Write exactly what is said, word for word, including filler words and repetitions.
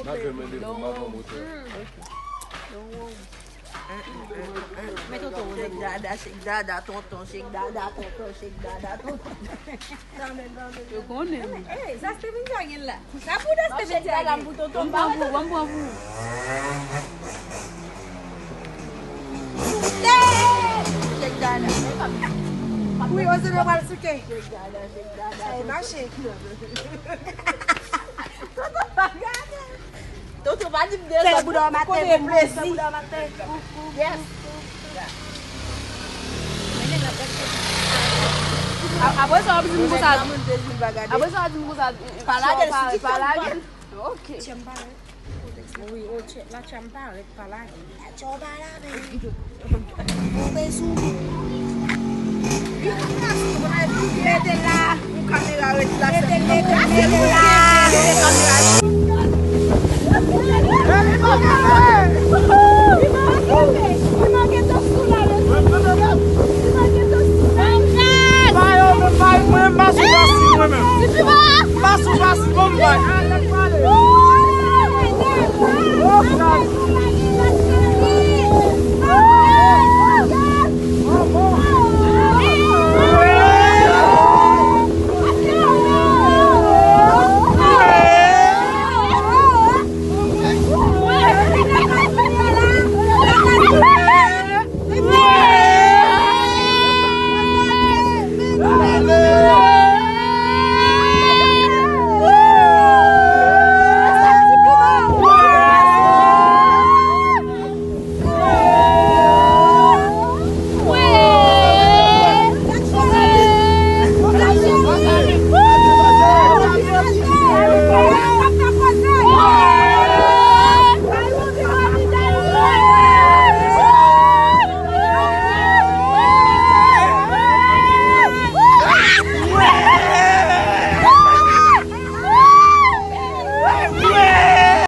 M ap jwenn mwen devan, m ap pran motè. Men tonton, shake dada, shake dada, tonton, shake dada, tonton, shake dada, tonton. Yo konnen. Ey, sa Steven sa gen la. Sa pou dan Steven sa gen. Ban m pran pou, ban m pran pou. Shake dada. Wi, Ozan pral souke. Shake dada, shake dada. Sa e mache. Tonton pa di m de Fè zòt. bouda maten pou plezi. Yes. Apre sa, w ap di m konsa. Apre sa, w ap di m konsa. Pa lage l, si ti Pa lage l. Ok. Tchè m parèt. Wi, o tchè, la tchè m parèt, pa lage. Tchè w pa lave. Ou bezwen. Mete la. Yon kamera ret la. Mete, mete, mete la. Yon kamera ret